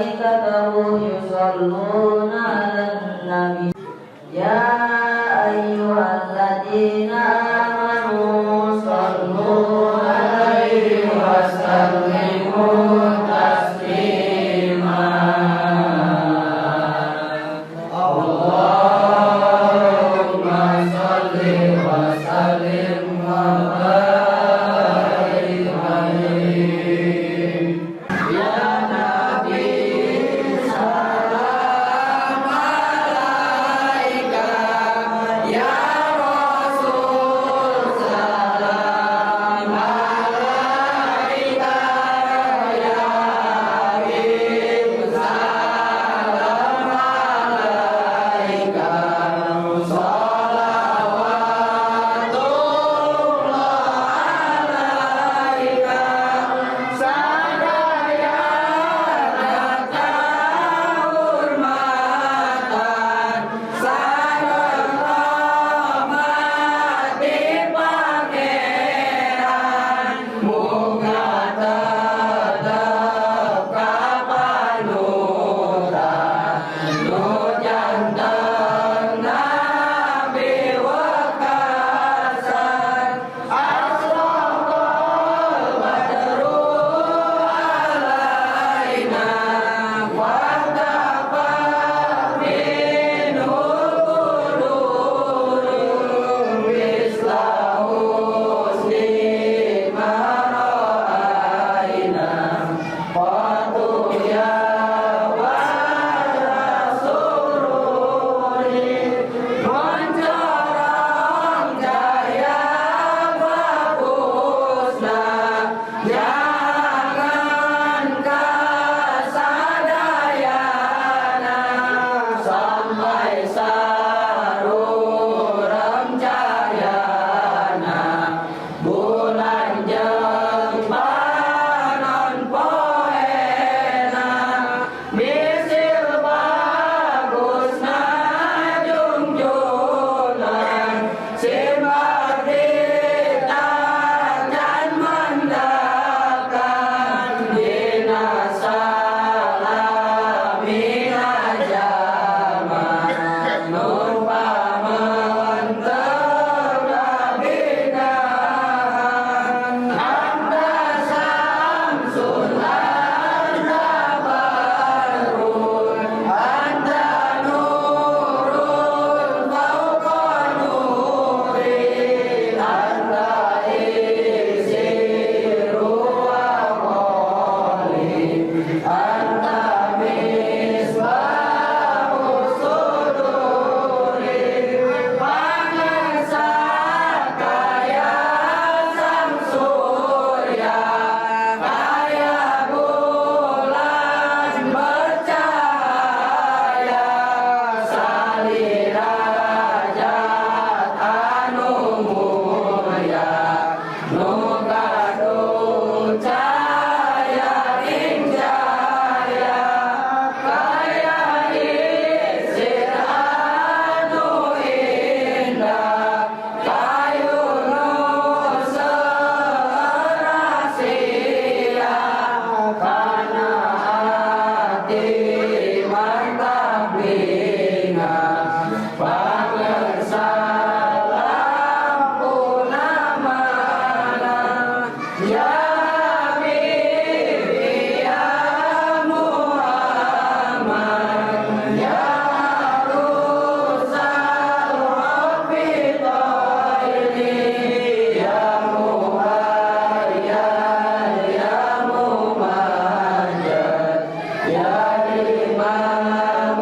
وملائكته يصلون على النبي يا أيها الذين آمنوا صلوا عليه وسلموا تسليما. اللهم صل وسلم وبارك عليه. يا نبي سلام عليك، يا رسول سلام عليك، يا حبيب سلام عليك، صلوات الله عليك. Sadayana kahormatan sareng rahmati Pangeran, muga tetep kapanutan nu janten nabi wekasan. أشرق البدر علينا وانطفأ منه البدور مثل حسنه ما رأينا قط يا وجه سرور. Mencorong cahya bagusna jangan kasadayana sampai sarurem cahayana bulan jeung panon poena misil bagusna junjunan simardi tacan mendakan dina salamina zaman nur pamenter kabinahan. أنت شمس أنت بدر أنت نور فوق نوري أنت إكسير وغالي أنت مصباح الصدور. Pangersa kaya sang surya, kaya bulan bercahaya, salira zat anu mulya nu gaduh cahaya ing cahaya, kaya iksir anu indah, kayu nu rahasia kana ati mantap bingah. Pangersa lampuna mana. يا حبيبي يا محمد يا عروس الرفيقين يا مهيا يا ممجد يا إمام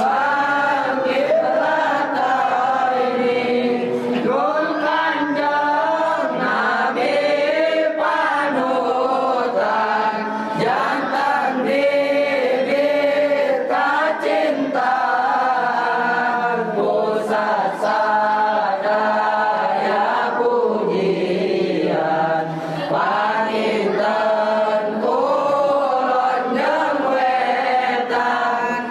القبلتين. Nun Kanjeng Nabi panutan janten bibit kacintaan, pusat sadaya pujian, paninten kulon jeung wetan.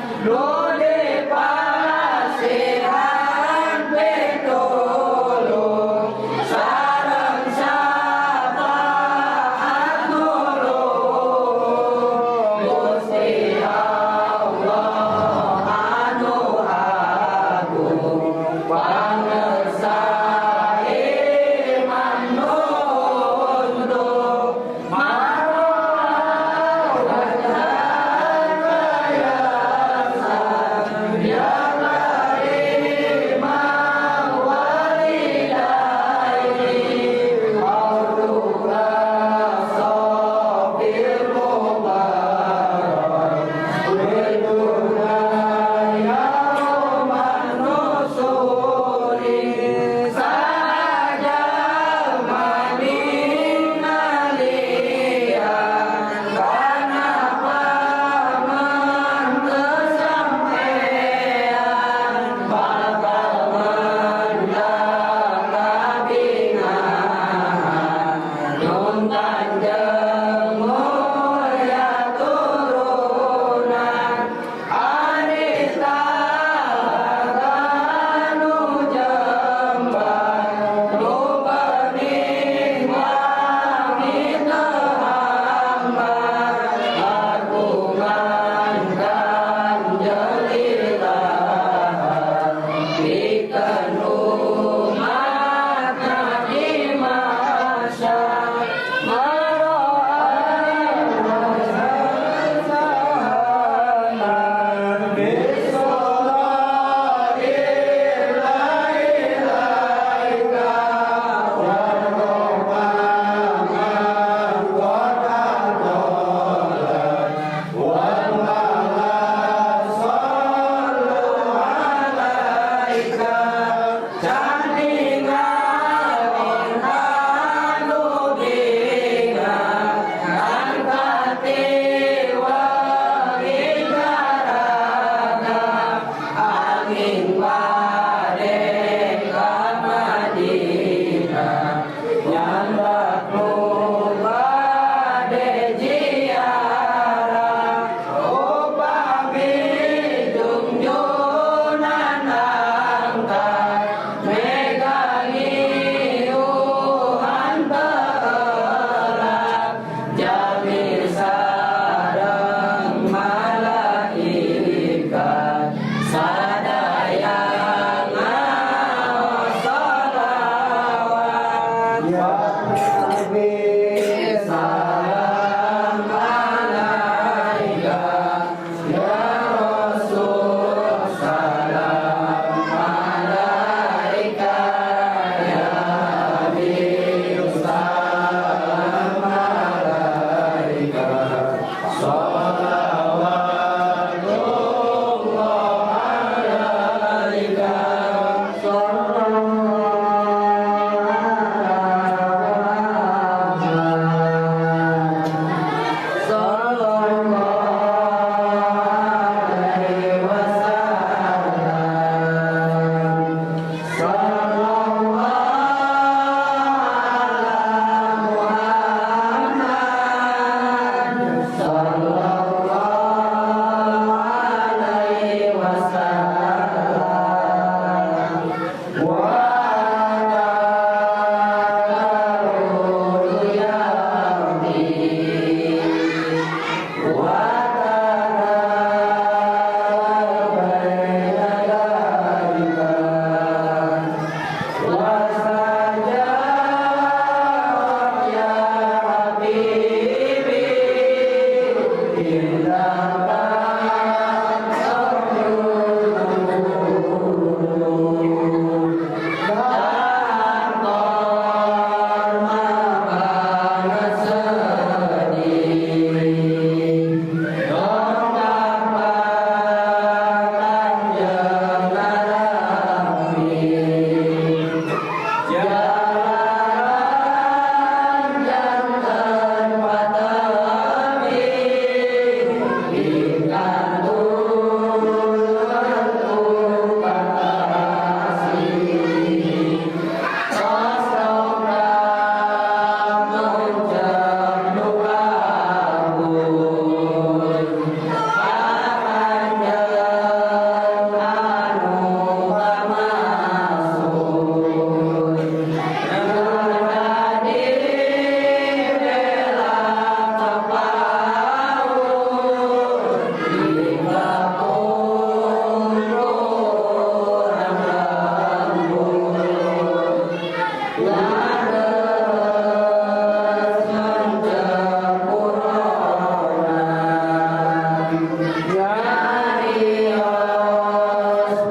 Nyarios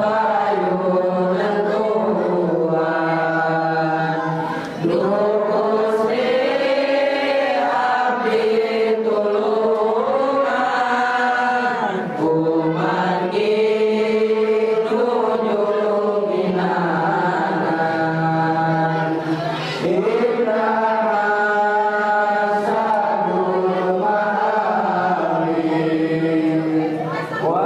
payu nentuan. Duh Gusti, abdi tulungan, kumargi junjung ginangan. Ibrahim Sadul Mahabib wa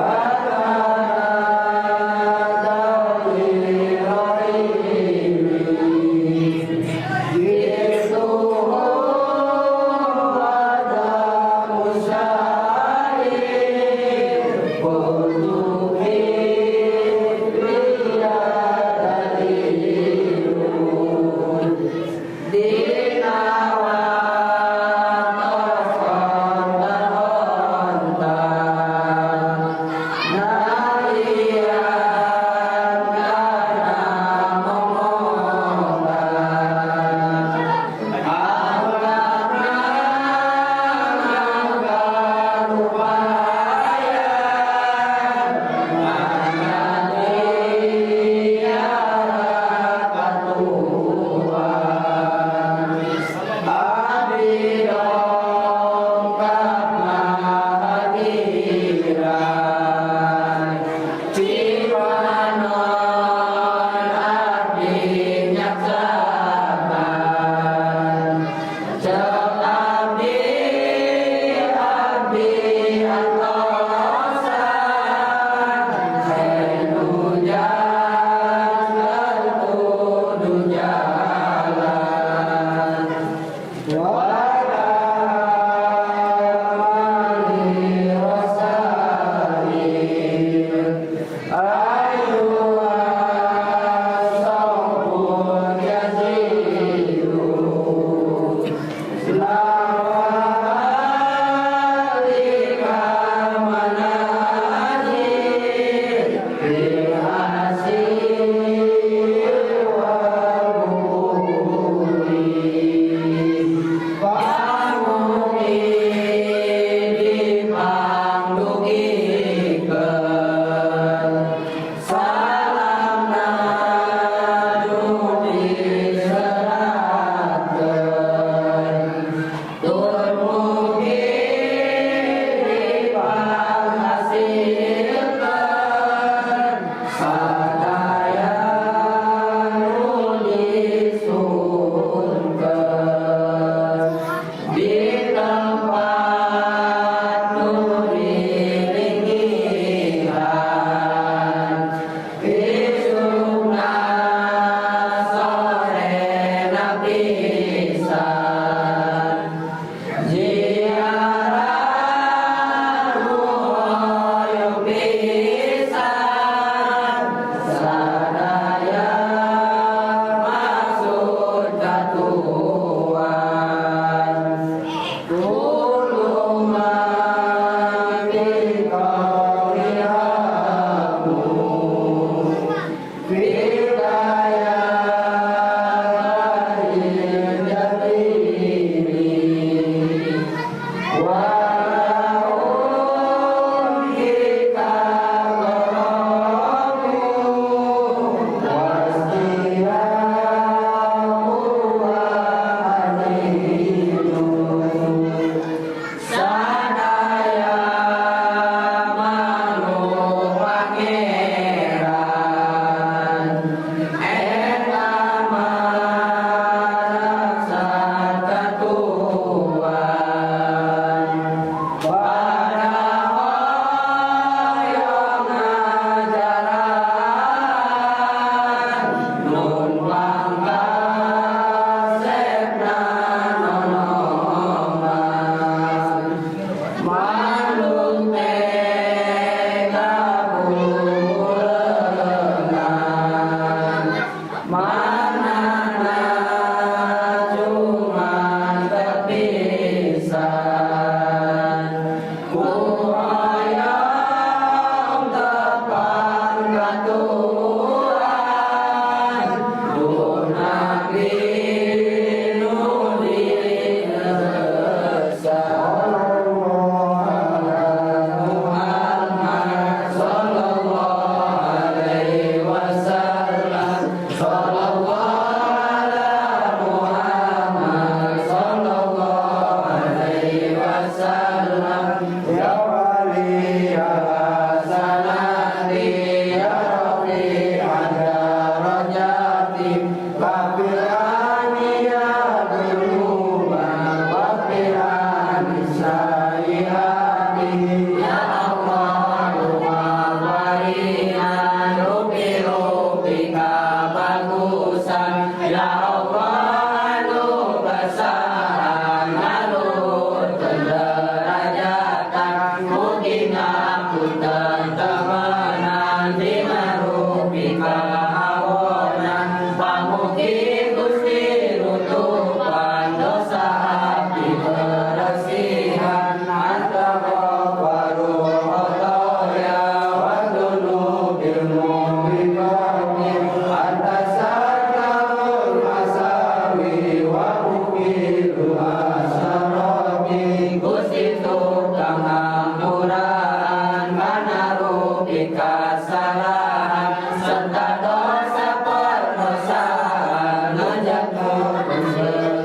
nutupi kesalahan serta dosa perdosaan, ngajak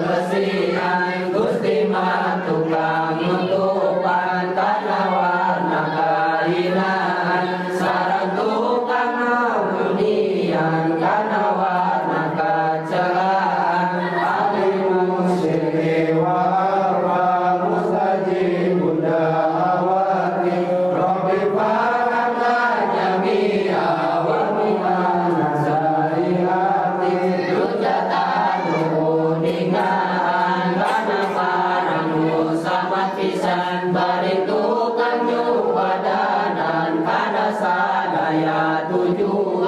bersihan. Gusti mah tukang nutupan kana warna kahinaan, sareng tukang ngamunian kana warna kacelaan. Alimus Sirri wa arfa mustajibud da'awati Rabbi farhamna jami'a wa minna sayyati Rujatan kuningan kana parang nu samat pisan, bari tukang nyupadanan kana sadaya tujuan.